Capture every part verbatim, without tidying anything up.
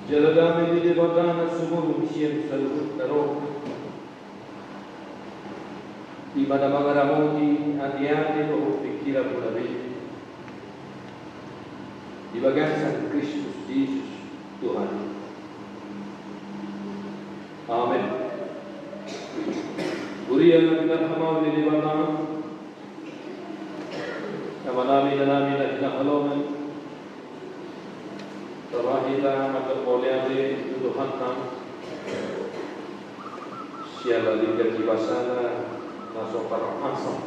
Jala dame ni Debata na sumurung sian saluhut na ro, i ma na mangaramoti ateate dohot pingkiranmuna be, di bagasan Kristus Jesus Tuhan. Amen. Huria na pinarhamaol ni Debata, amanami, inanami na hinaholongan, tama hita mandok mauliate tu Tuhanta siala linggan ni basana na so tarasam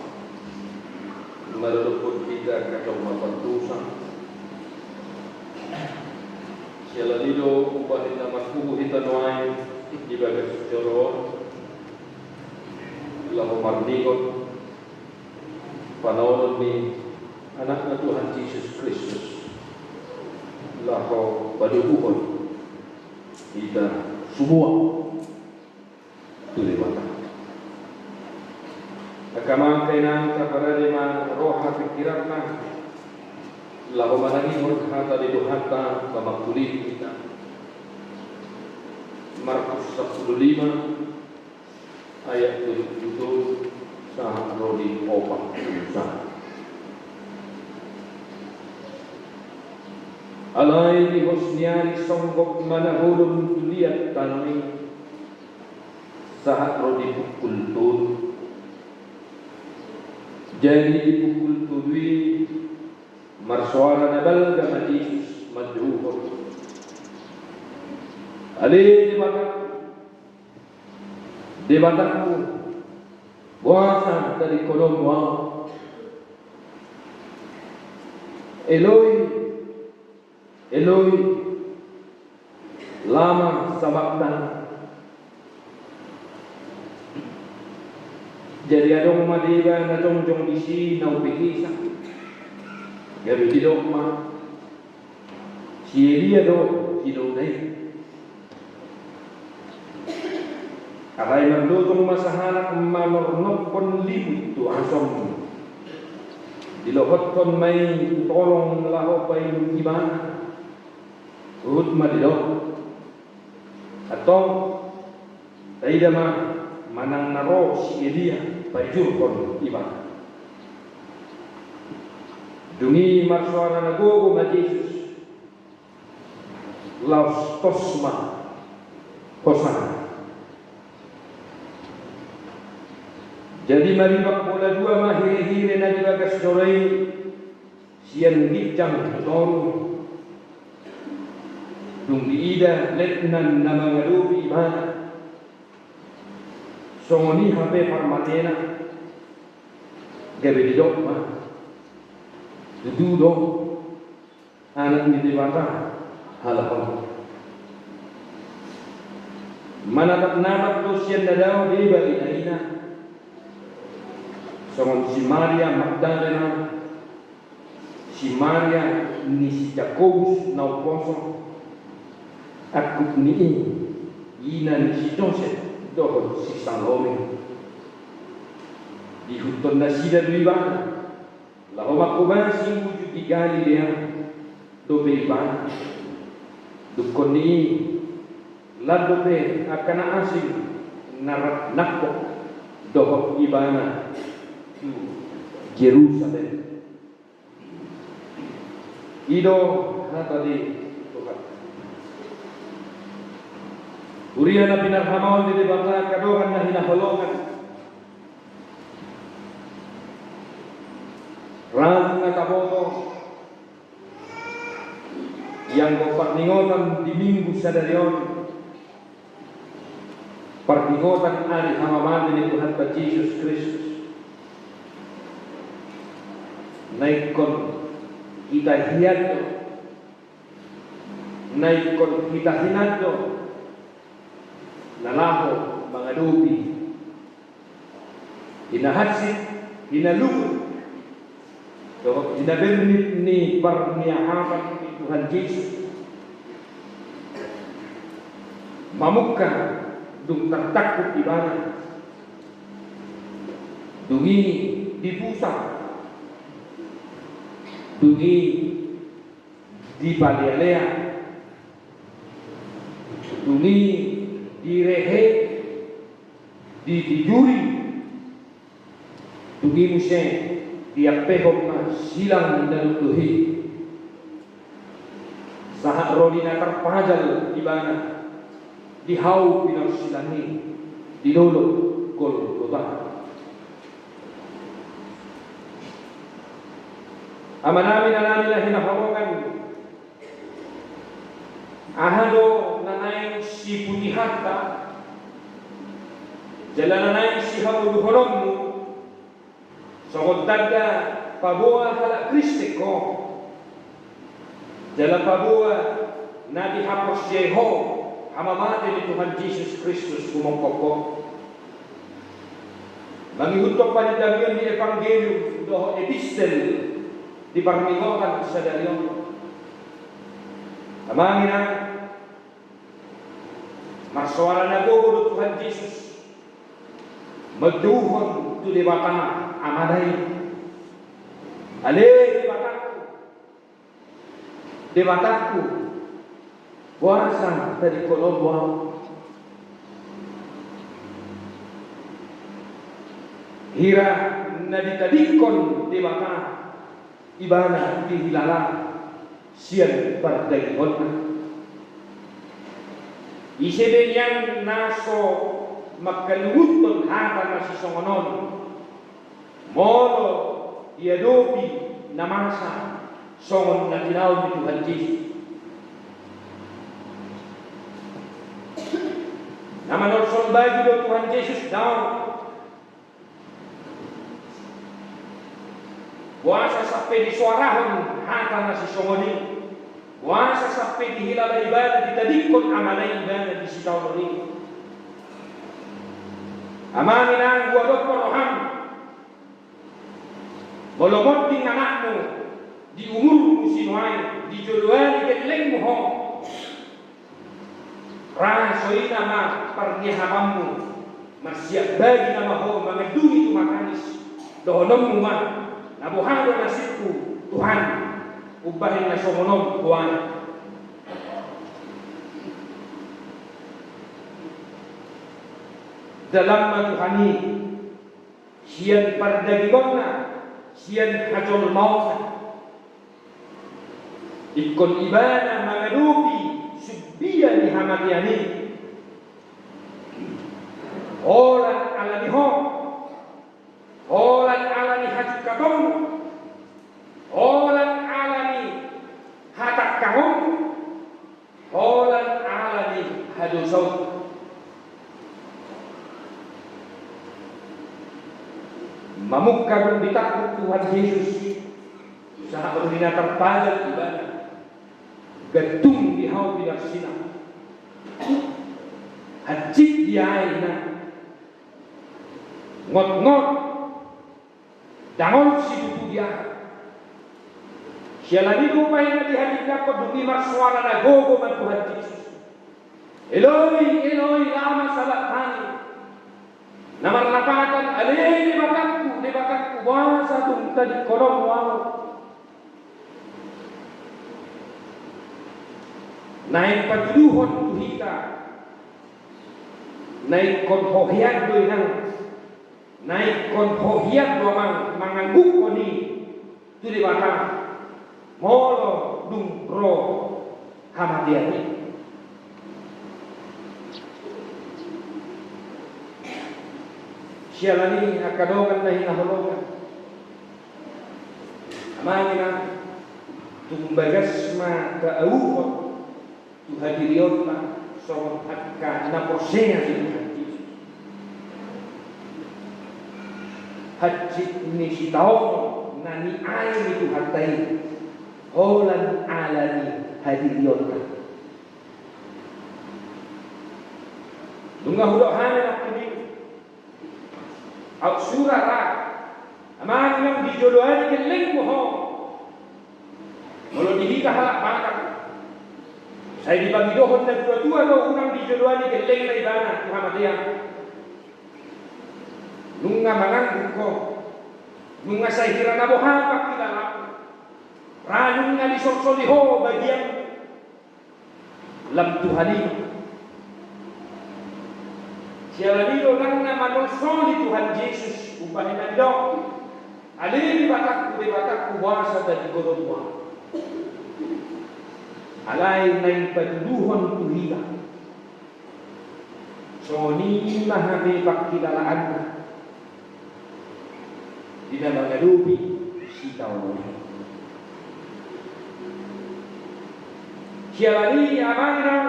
mandokkon hita angka jolma pardosa. Siala ni i do umbahen na marpungu hita nuaeng di bagas joro on, laho marningot panaonon ni Anakna Tuhan Jesus Kristus, laho padomuhon hita semua tu Debata. Angka amang, angka inang, taparade ma roha pingkiranna laho manangihon hata ni Tuhanta, mamangkulingi hita. Markus sampulu lima, ayat tolu pulu tolu sahat ro di opat pulu sada. Alai di hos ni ari songgop ma na holom tu liat tano i, sahat ro di pukul tolu. Jadi di pukul tolu i marsoara na balga ma Jesus manjouhon: Ale Debata, Debatangku, boasa tadingkononmu ahu? Eloi, Eloi, lama sabakhtani? Jadi adong ma deba na jongjong disi na umpikisa, gabe didok ma: Si Elia do tinouna i. Alai marlojong ma sahalak manornophon limut tu asom, dilohothon ma i tu tolong laho painum ibana. Huhut ma didok: Antong, taida ma manang na ro si Elia paijurhon ibana. Dung i marsoara na gogo ma Jesus: Laos tos ma, Hosana. Jadi maribak bola dua ma hirehire na di bagas joro i sian ginjang tu toru, dung diida letnan na mangadopi ibana. Songon i hape parmatena, gabe didok ma: Tutu do Anak ni Debata halak on. Manatap-natap do sian na dao deba ina-ina, songon si Maria Magdalena, si Maria ni si Jakobus na umposo, angkup ni i, ina ni si Josep dohot si Salome. Diihuthon nasida do ibana laho manghobasi uju di Galilea dope ibana. Dungkon ni i, lan dope angka na asing na rap nangkok dohot ibana tu Jerusalem. I do hata ni Tuhan. Huria na pinarhamaol ni Debata, angka dongan na hinaholongan, rap na taboto, ianggo parningotan di Minggu sadari on, parningotan ari hamamate ni Tuhanta Jesus Kristus, na ingkon hita hian do, na ingkon hita hinan do na laho mangadopi hinahansit, hinalungun dohot hinabernit ni parniahapan ni Tuhan Jesus. Mamungka dung tartangkup ibana, dung i dipusar, dung i dipalea-lea, Dung i direhe, ditijuri, dung i muse diampehon ma silang na lungkot i. Sahat ro di na tarpajal ibana di hau pinarsilang i di dolok Golgota. Amanami, inanami na hinaholongan, aha do na naeng siputihonta jala na naeng sihabodohononmu? Songon tanda paboa halak Kristen ho, jala paboa na dihaporseai ho hamamate ni Tuhan Jesus Kristus humongkop ho. Mangihuthon panindangion ni Evangelium dohot epistel di parningotan sadari on, amang inang, marsoara na gogo do Tuhan Jesus manjouhon tu Debata Amana i: Ale Debatangku, Debatangku, boasa tadingkononmu ahu? Hira na ditadingkon Debata ibana dihilala sian pardagingonna. Ise be nian na so mangkalungunhon hata na sisongon on molo diadopi na masa songon na tinaon ni Tuhan Jesus? Na manolsol bagi do Tuhan Jesus? Daong. Boasa sampe disoarahon hata na sisongon i? Boasa sampe dihilala ibana, ditadingkon Amana i ibana di sitaonon i? Amang inang, huadophon roham, molo monding anakmu di umurmu sinuaeng, dijoloani gellengmu ho, ra so i nama parniahapanmu, marsiap bagi nama ho mangandungi tumatanis, dohononmu ma: Na boha do nasibku, Tuhan, umbahen na songon on ho ahu? Dalan ma Tuhan i sian pardagingonna, sian hajolmaonna. Ingkon ibana mangadopi sumbia ni hamatean i. Holan ala ni ho, holan ala ni hasungkatonmu, holan ala ni hatangkangonmu, holan ala ni hadosaonmu. Mamungka dung ditangkup Tuhan Jesus, sahat ro di na tarpajal ibana, gantung di hau pinarsilang. Hansit diae, inang. Ngotngot. Ndang on situtu diae. Siala ni i do umbahen na dihatindangkon, dung i marsoara na gogo ma Tuhan Jesus: Eloi, Eloi, lama sabakhtani? Na marlapatan: Ale Debatangku, Debatangku, boasa tung tadingkononmu ahu? Naeng patuduhon tu hita, na ingkon hohean do, inang. Na ingkon hohean do, amang, mangangguhon i tu Debata molo dung ro hamatean i. Siala ni i, angka dongan na hinaholongan, amang inang, tung bagas ma taauhon tu hadirionta songon angka na porsea di Tuhan Jesus. Hansit ni sitaonon na niae ni Tuhanta i holan ala ni hadirionta. Nunga hudok hami nangkin i. Aut sura ra, amang inang, dijoloani gellengmu ho. Molo di hita halak Batak, sai dipangidohon natuatua do unang dijoloani gellengna ibana tu hamatean. Nunga manganggur ho, nunga sai hira na boha pangkilalaanmu, ra nunga disolsoli ho bagianmu. Lam Tuhan i, Siala ni i do ndang na manolsoli Tuhan Jesus, umbahen na didok: Ale Debatangku, Debatangku, boasa tadingkonon Ho Ahu? Alai na dipatuduhon tu hita, songon i ma hape panghilalaanna di na mangadopi sitaonon i. Siala ni i, amang inang,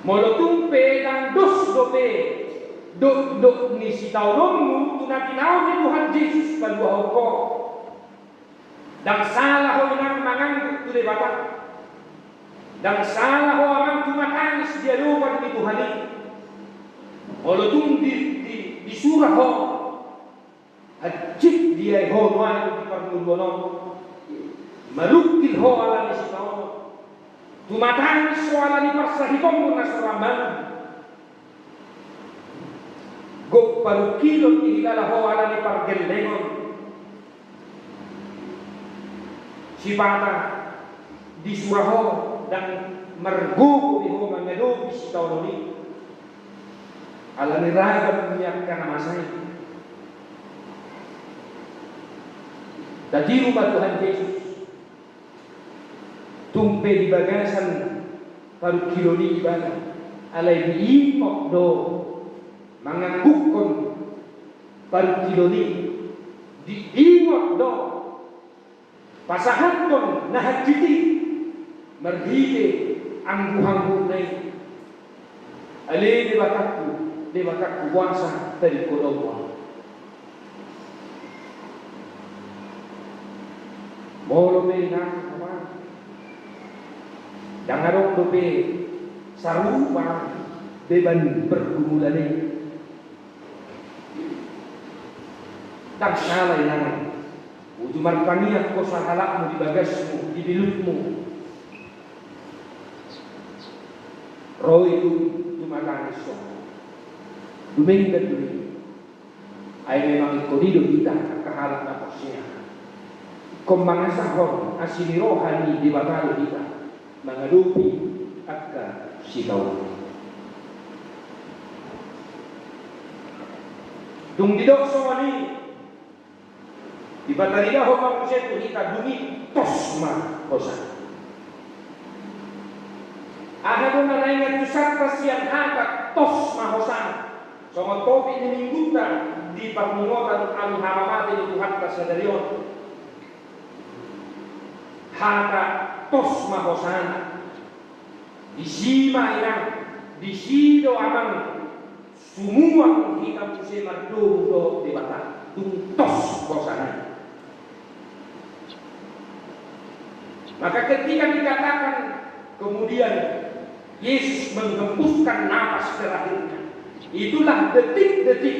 molo tung pe ndang dos dope dokdok ni sitaononmu tu na tinaon ni Tuhan Jesus paluahon ho, ndang sala ho inang mangangguk tu Debata. Ndang sala ho amang tumatangis di adopan ni Tuhan i. Molo tung di, di, disura ho, hansit diae ho nuaeng di parngoluon on, marungkil ho ala ni sitaonon, tumatangis ho ala ni parsahitonmu na so ra manang. Gok parungkilon dihilala ho ala ni pargellengon. Sipata disura ho, ndang margogo be ho mangadopi sitaonon i ala ni ragam ni angka na masa i. Tatiru ma Tuhan Jesus. Tung pe di bagasan parungkilon i ibana, alai diingot do manganggukon parungkilon i, diingot do pasahathon na hansit i marhite angguhanggukna i. Ale Debatangku, Debatangku, boasa tadingkonon Ho Ahu? Molo pe inang, amang, ndang adong dope sarupa beban pergumulan i. Ndang sala inang, uju martangiang ho sahalakmu di bagasmu, di bilutmu. Ro i tu, tumatangis ho. Dumenggan do i. Ai memang ingkon i do hita angka halak na porsea. Ingkon mangasahon asi ni roha ni Debata do hita mangadopi angka sitaonon. Dung didok songon i, dipataridahon ma muse tu hita, dung i tos ma hosana. Aha do na naeng antusanta sian hata tos ma hosana? Songon topik ni minggunta di parningotan Ami Hamamate ni Tuhanta sadari on, hata tos ma hosana. Disi ma inang, disi do amang, sumuang hita muse mardomu dohot Debata, dung tos hosana. Maka ketika dikatakan kemudian Yesus menghembuskan napas terakhirnya, itulah detik-detik,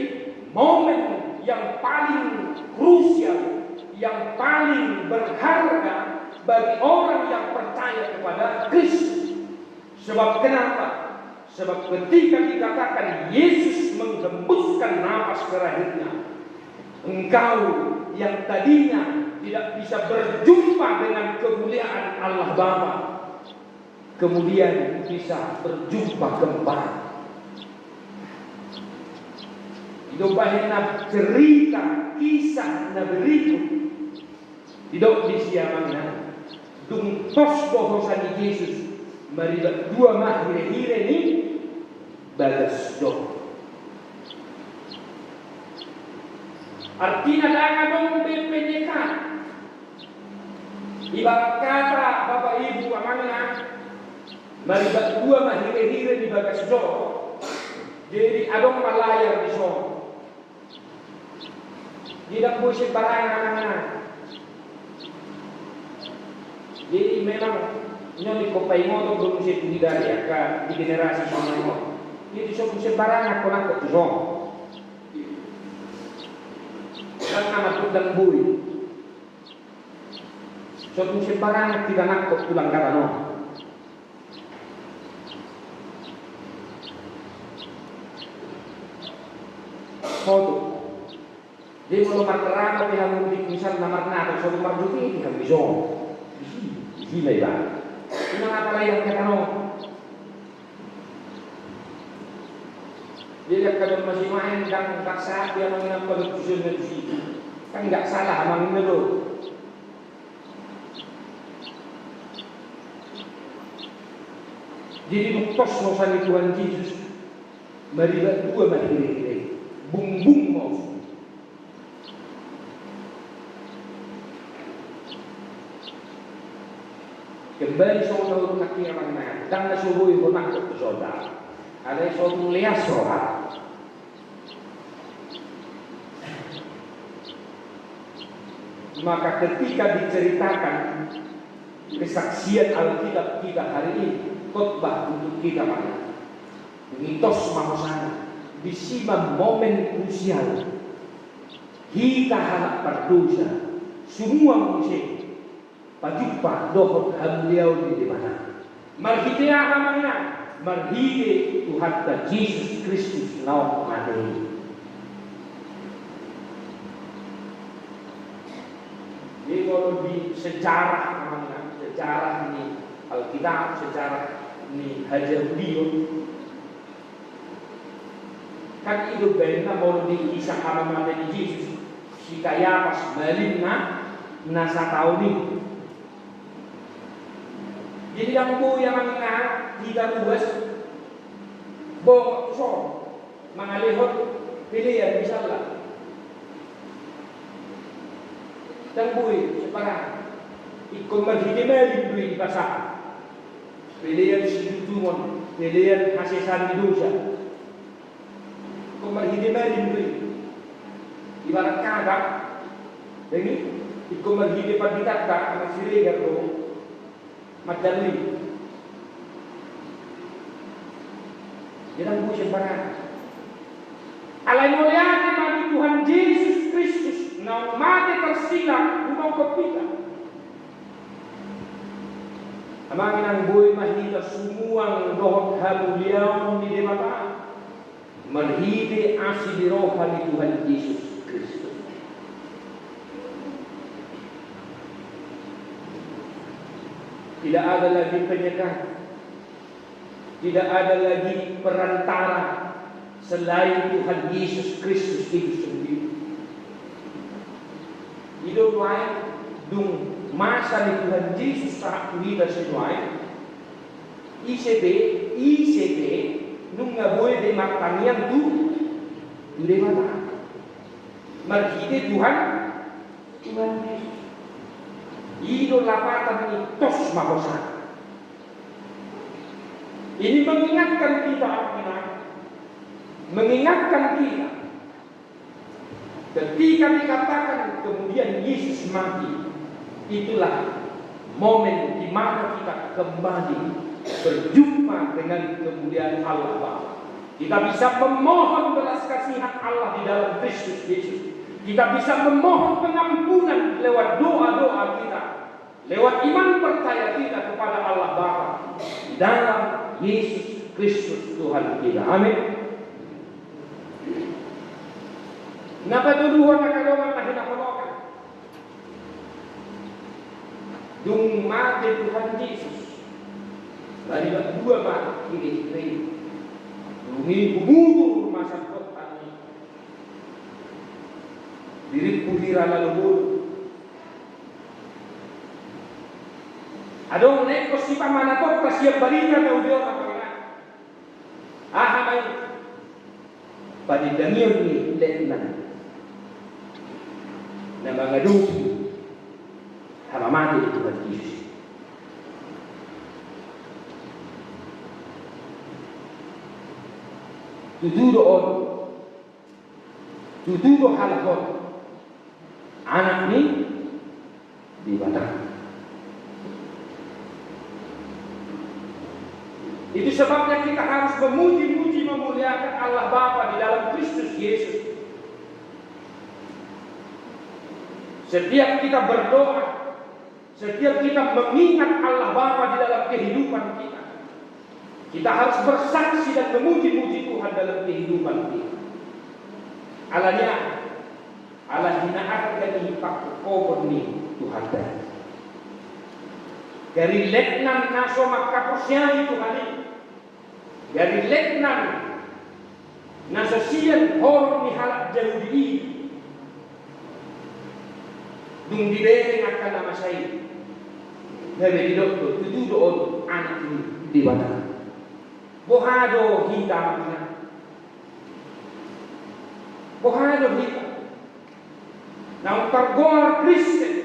momen yang paling krusial, yang paling berharga bagi orang yang percaya kepada Kristus. Sebab kenapa? Sebab ketika dikatakan Yesus menghembuskan napas terakhirnya, engkau yang tadinya tidak bisa berjumpa dengan kemuliaan Allah Bapa, kemudian bisa berjumpa kembali. Didok bahen na cerita, kisah na berikut. Didok disi, amang inang, dung tos do hosa ni Jesus, maribak dua ma hirehire ni bagas joro. Artina ndang adong be penyekat. Ibarat kata, Bapak Ibu, amang inang, maribak dua ma hirehire ni bagas joro. Jadi adong ma layar dison. Jadi ndang boi sembarangan, amang inang. Jadi memang nian ingkon paingoton do muse tu hita angka di generasi songon on. Jadi so tung sembarangan hita nangkok tuson. Ndang na mandok ndang boi. So tung sembarangan hita nangkok tu langkatan on. Foto. Jadi molo markerana pe hamu di misal na marnato, so tung marjoget i hamu dison. Disi, disi ma iba. Ima na apalai angka tano. Jadi angka dongan simaen, ndang, ndang salah dia manginan palojuson na disi. Kan ndang salah amang inna do. Jadi dung tos hosa ni Tuhan Jesus, maribak dua ma hira-hira i, bungbung ma usu. Kembali songon na hurang nangkin, amang inang, ndang na so boi ho nangkok tu sonda. Alai so tung leas roha. Maka ketika diceritakan kesaksian Alkitab kita hari ini, khotbah untuk kita, maka dung i tos ma hosana, disi ma momen krusial. Hita halak pardosa, sumuang muse, pajumpa dohot hamuliaon ni Debata. Marhite aha, amang inang? Marhite Tuhanta Jesus Kristus naung mate i. Jadi molo di sejarah, amang inang, sejarah ni Alkitab, sejarah ni hajahudion, kan i do baenna molo di kisah hamamate ni Jesus, si Kayapas, malim na, na sataon i. Jadi ndang boi, amang inang, hita ruas bongot tu son, mangalehon pelean misalna. Ndang boi, separan. Ingkon marhite malim do i dipasahat. Pelean situntungon, pelean hasesaan ni dosa. Ingkon marhite malim do i. Ibarat kadang, dengki, ingkon marhite panditanta, Anak Siregar do mandalui. Ndang boi sembarangan. Alai mauliate ma di Tuhan Jesus Kristus, naung mate tarsilang, hunokhon hita. Amang inang, boi ma hita sumuang dohot hamuliaon ni Debata marhite asi ni roha ni Tuhan Jesus Kristus. Tidak ada lagi penyekat, tidak ada lagi perantara selain Tuhan Yesus Kristus itu sendiri. I do nuaeng, dung masa ni Tuhan Jesus sahat tu hita sinuaeng, ise pe, ise pe nunga boi be martangiang tu, tu Debata marhite Tuhan, Tuhan Jesus. I do lapatan ni tos ma hosana. Ini mengingatkan kita, amang inang, mengingatkan kita. Ketika dikatakan kemudian Yesus mati, itulah momen di mana kita kembali berjumpa dengan kemuliaan Allah Bapa. Kita bisa memohon belas kasihan Allah di dalam Kristus Yesus. Kita bisa memohon pengampunan lewat doa-doa kita, lewat iman percaya kita kepada Allah Bapa di dalam Yesus Kristus Tuhan kita. Amin. Na patoluhon, angka dongan na hinaholongan, dung mate Tuhan Jesus, maribak dua ma hira-hira i. Dung i humutur ma sangkot tani, dirimpu hira lalo bolon. Adong na ingkon sipamanat on, sian barita na uli on, amang inang. Aha ma i? Panindangion ni letnan na mangadopi hamamate ni Tuhan Jesus. Tutu do on, tutu do halak on anak ni Debata. Itu sebabnya kita harus memuji-muji, memuliakan Allah Bapa di dalam Kristus Yesus. Setiap kita berdoa, setiap kita mengingat Allah Bapa di dalam kehidupan kita, kita harus bersaksi dan memuji-muji Tuhan dalam kehidupan kita. Alani aha? Ala hinaarga ni pangkophopon ni Tuhanta. Gari letnan na so mangkaporseai Tuhan i, gari letnan Na so sian horong ni halak Jahudi i, dung dibereng angka na masa i, gabe didok do, tutu do on Anak ni Debata. Boha do hita, amang inang? Boha do hita naung targoar Kristen,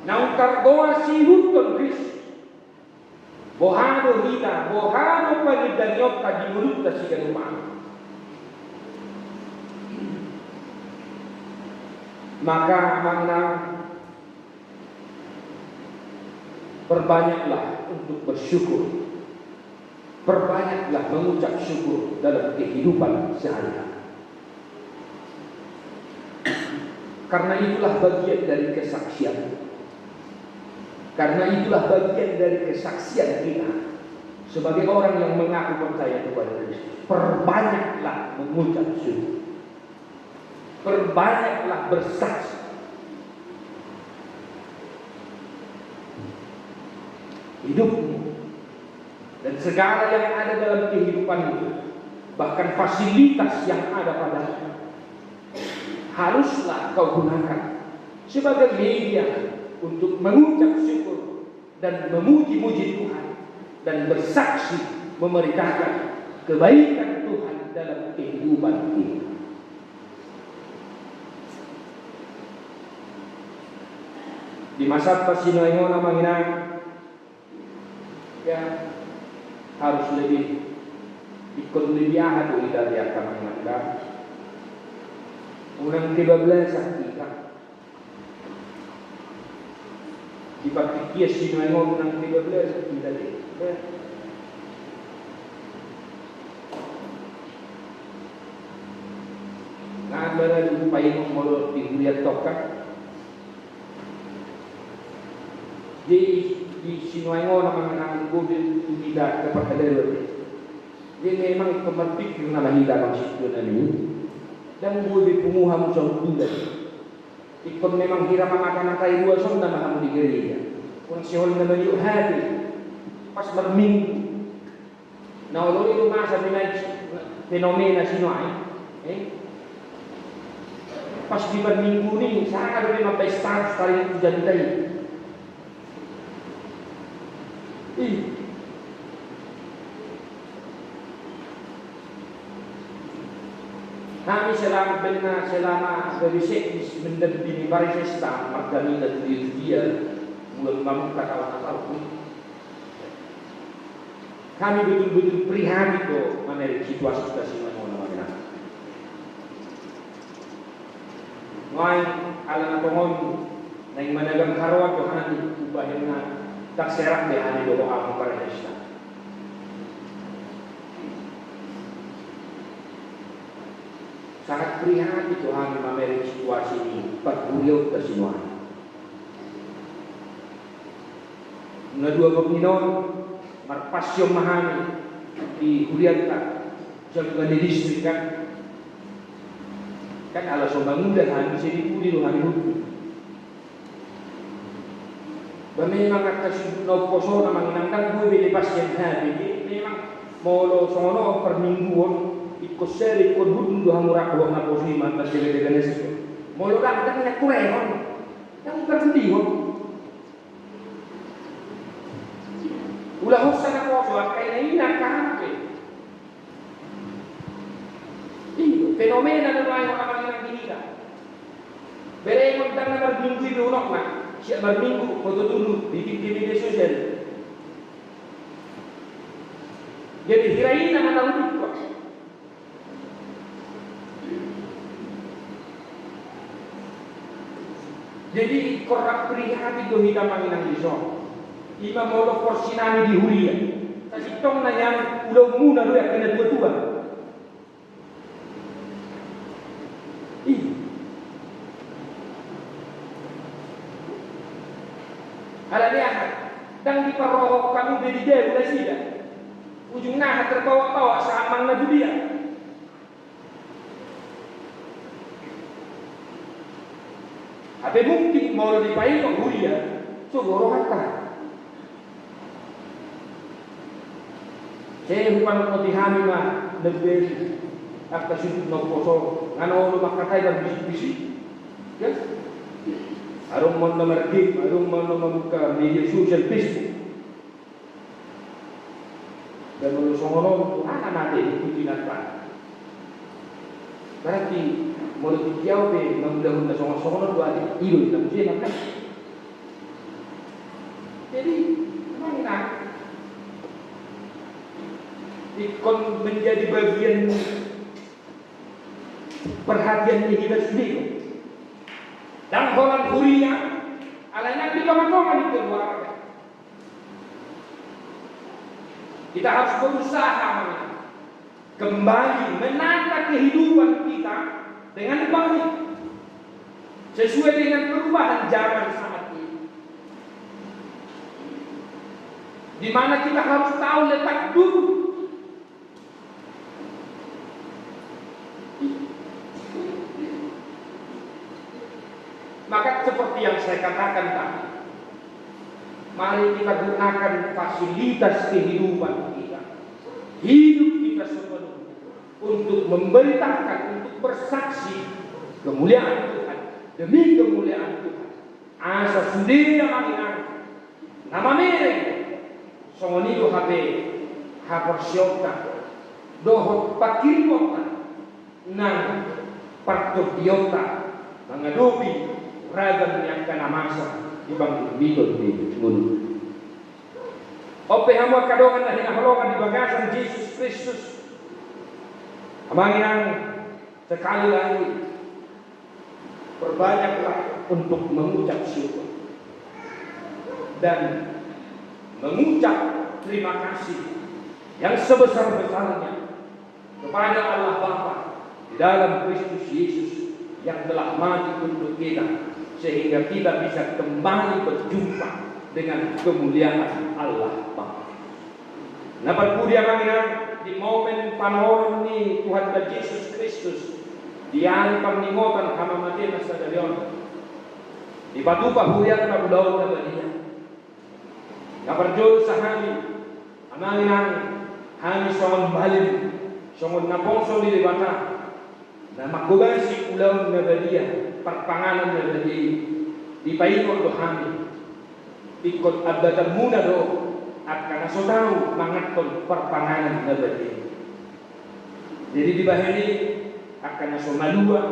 naung targoar siihuthon Kristus? Boha do hita, boha do pangidangionta di ngolunta siganup ari? Maka, amang inang, perbanyaklah untuk bersyukur. Perbanyaklah mengucap syukur dalam kehidupan sehari-hari. Karena itulah bagian dari kesaksian. Karena itulah bagian dari kesaksian kita sebagai orang yang mengaku percaya kepada Kristus. Perbanyaklah mengucap syukur. Perbanyaklah bersaksi. Hidupmu dan segala yang ada dalam kehidupanmu, bahkan fasilitas yang ada padamu, haruslah kau gunakan sebagai media untuk mengucap syukur dan memuji-muji Tuhan dan bersaksi memberitakan kebaikan Tuhan dalam kehidupan kita. Di masa na sinaeng on, amang inang, ya, harus lebih, ingkon lebih aha do hita, angka amang inang? Unang kebablasan hita. Di partingkian sinaeng on, unang kebablasan hita, deh. Nga bara do paingot molo di huria tongka. Di, di sinaeng on, amang inang, boi do hita, angka parhalado, deh. Jadi memang ingkon marpingkir nama hita, amang, situan i. Ndang boi be pungu hamu saundulan. Ingkon memang hira mamata-matai ruas on nama hamu di gereja. Unang sihol na maniop hate pas marminggu. Na olo i do masa, fenomena sinaeng, eh? Pas di parminggu i, sanga do memang mambaen status taringot tu jamita i. Ih. Hami selama, bena selama gabe sekdes mendampingi Paredes ta margamita tu dia-dia, mulai mamungka taon na salpu, hami betul-betul prihatin do mamereng situasi na sinaeng on, amang inang. Nuaeng ala na tongon naeng managam haroan do hami, umbahen na ndang serang be hami dohot hamu Paredes ta. Sangat prihatin do hami mamereng situasi ni parhuriaonta sinaeng. Na dua borngin on, marpansion ma hami di hurianta, jam ni distrik, kan. Kan ala so mangula hami, sai di pudi do hami hundul. Ba memang angka sibuk na umposo, amang inang, ndang boi be lepas sian H B G. Memang molo songon on parmingguon, ingkon sada ingkon hundul do hamu rap dohot naposo i mangan sian H B G na siko. Molo ndang, ndang niangkurehon, ndang parhundihon. Ulahosa naposo, angka ina-ina, angka anak pe. Ih, fenomena do nuaeng on, amang inang, di hita. Berengon ndang na marminggu i be unokna, siap marminggu foto dulu, bikin di media sosial. Jadi hira i na mataru dikko. Jadi ingkon rap prihatin do hita, amang inang, dison. Ima molo porsinami di huria. Sasintongna nian ulaonmuna do i angka na tua-tua. Ih. Alani aha? Ndang diparrohahon hamu be di jabu nasida. Ujungna aha? Terbawa-bawa saamang na tu dia. Hape mungkin molo dipaingot huria, sogo rohanta. Sai hupanotnoti hami ma na baru. Angka sundut na umposo, nga na olo mangkatai marbisik-bisik. Ya. Adong ma on na margame, adong ma on na mambuka media sosial, Facebook. Dan molo songon on, aha na mate di pinata. Berarti molo di dia pe mangulahon na songon-songon on do ate, i do na muse mangkatai. Jadi, memang enak. Ingkon menjadi bagian perhatian ni hita sendiri. Ndang holan huria, alai nang di tonga-tonga ni keluarga. Kita harus berusaha kembali menata kehidupan kita dengan baik, sesuai dengan perubahan zaman saat ini, di mana kita harus tahu letak dulu. Maka seperti yang saya katakan tadi, mari kita gunakan fasilitas kehidupan kita, hidup kita sepenuhnya untuk memberitakan, untuk bersaksi kemuliaan Tuhan, demi kemuliaan Tuhan. Asa sude, amang inang, na mamereng, songon i do hape haporseaonta dohot pangkirimmonta nang partondionta mangadopi ragam ni angka na masa di panghilmiton ni ngolu. On pe hamu angka dongan na hinaholongan di bagasan Jesus Kristus, amang inang, sekali lagi, perbanyaklah untuk mengucap syukur dan mengucap terima kasih yang sebesar-besarnya kepada Allah Bapa di dalam Kristus Yesus yang telah mati untuk kita, sehingga kita bisa kembali berjumpa dengan kemuliaan Allah Bapa. Na parpudi, amang inang, di momen panoron ni Tuhanta Jesus Kristus di ari parningotan hamamatena sadari on, dipatupa hurianta ulaon na badia. Na parjolo sahali, amang inang, hami songon malim, songon naposo ni Debata, na manghobasi ulaon na badia, parpanganon na badia i, dipaingot do hami. Ingkon ambatanmuna do angka na so tau manganhon parpanganon na badia i. Jadi dibahen i angka na so malua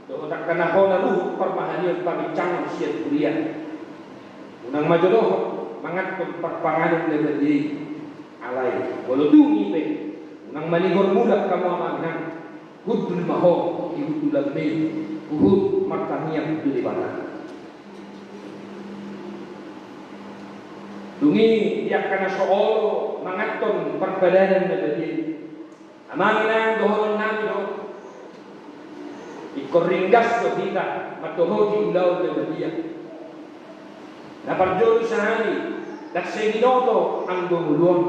dohot angka na hona ruhut parmahanion pabincangon sian huria, unang ma jo dohot manganhon parpanganon na badia i. Alai molo tung i pe, unang manigor mulak hamu, amang inang. Hundul ma ho di hundulanmi, huhut martangiang tu Debata. Dung i di angka na so olo manganhon parpadanan na badia i, amang inang, dohononnami do, ingkon ringgas do hita mandohoti ulaon na badia. Na parjolo sahali, ndang sai binoto anggo ngolu on.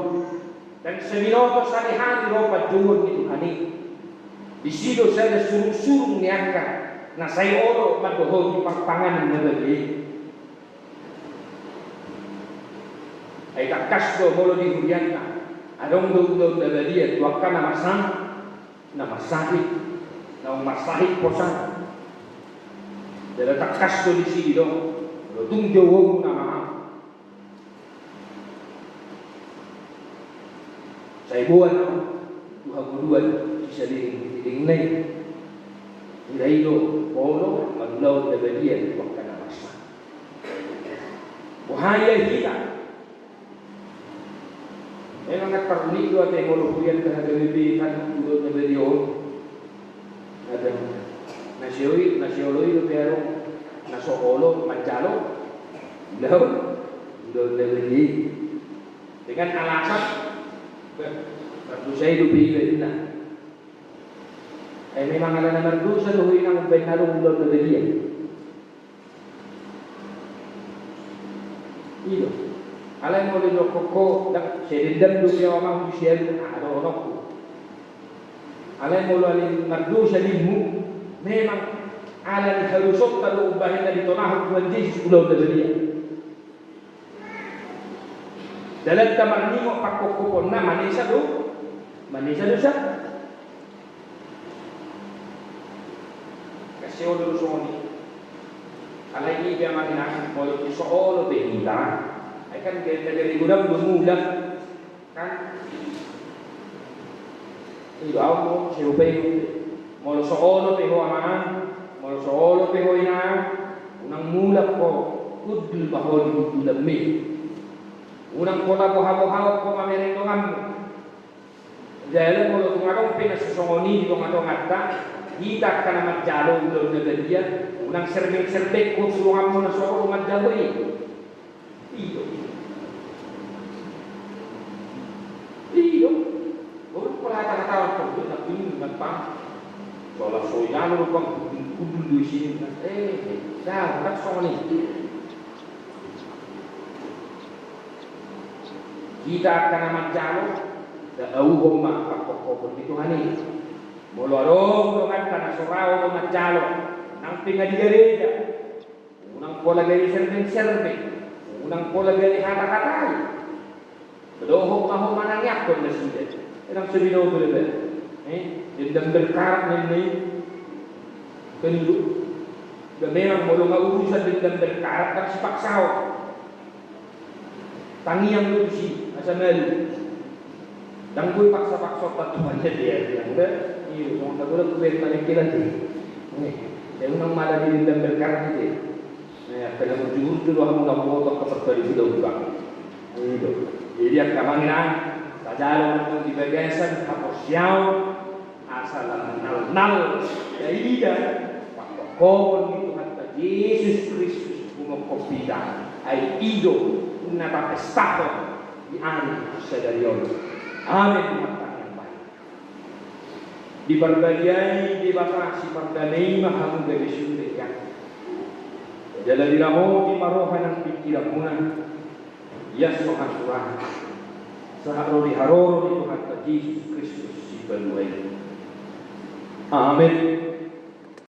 Ndang sai binoto sahali ro panjouon ni Tuhan i. Disi do sada surung-surung ni angka na sai olo mandohoti parpanganon na badia i. Ai tangkas do molo di hurianta adong do ulaon na badia tu angka na marsahit, na marsahit, naung marsahit posan. Jala tangkas do disi didok, molo tung jouonmuna ma, sai boan au tu hangoluan sisalihing ni lelengna i. Hira i do olo mangulahon na badia tu angka na marsahit. Boha ia hita? Memang nga taruni do ate molo hurianta H K B P kan ulaon na badia on. Adong na so i, na so olo i dope adong na so olo manjalo ulaon, ulaon na badia i. Dengan alasan, beh, mardosa i dope iba, ninna. Ai memang ala na mardosa do ho i nang umbahen adong ulaon na badia. I do. Alai molo didokkon ho, ndang sai dendam dope au, amang, tu si Alu, aha dohononku? Alai molo ala ni mardosa lingmu, memang ala ni harusonta do umbahen na ditonahon Tuhan Jesus ulaon na badia. Dalanta marningot pangkophoponna manesa do, manesa dosa. Olo do songon i. Alai i pe amang inang, molo tung so olo pe hita, ai kan gari-gari godang do mulak. Kan? Ido au mo, sai hupaihut. Molo so olo pe ho amang, molo so olo pe ho inang, unang mulak ho, hundul ma ho di hundulanmi. Unang pola boha-boha ho mamereng donganmu. Jala molo tung adong pe na so songon i di tonga-tonganta, hita angka na manjalo ulaon na badia, unang serbeng-serbeng ho tu donganmu na so olo manjalo i. Ido. Ido. Baru pola hata-hata on, na pini na pang. Sola so jalo do pang, hundul do i sini. Eh, eh, dah, dah songon i. Hita angka na manjalo, dauhon ma pangkophopon ni Tuhan i. Molo adong donganta na so ra olo manjalo, nang pe nga di gareja, unang pola gari serbeng-serbeng, unang pola gari hata-hatai. Dohot ma ho manangiangkon nasida. Ndang so binoto do ba. Eh, dendam berkarat ninna i. Kan ido. Ba memang molo nga urusan dendam berkarat, ndang sipaksaon. Tangiang do tusi, asa malu. Ndang boi paksa-paksa Tuhan, jadi ya, bilang da. Iyo, songon na bola ku beta mikir aja. Nih, saya unang malah di dendam berkarat aja. Nah, pala murju-murju do hamu na huboto angka parpadu suda umbang. Ido. Jadi angka amang inang, tajalo nang di bagasan haporseaon, asa lam nalnal taida pangkophopon ni Tuhanta Jesus Kristus humophop hita. Ai ido na tapestahon di ari sadari on. Amen. Martangiang ma hita. Diparbadiai Debata sipardame i ma hamu gabe sude, ya. Jala diramoti ma roha nang pingkiranmuna, ias ma hasurahan sahat ro di haroro ni Tuhanta Jesus Kristus Sipalua i. Amen.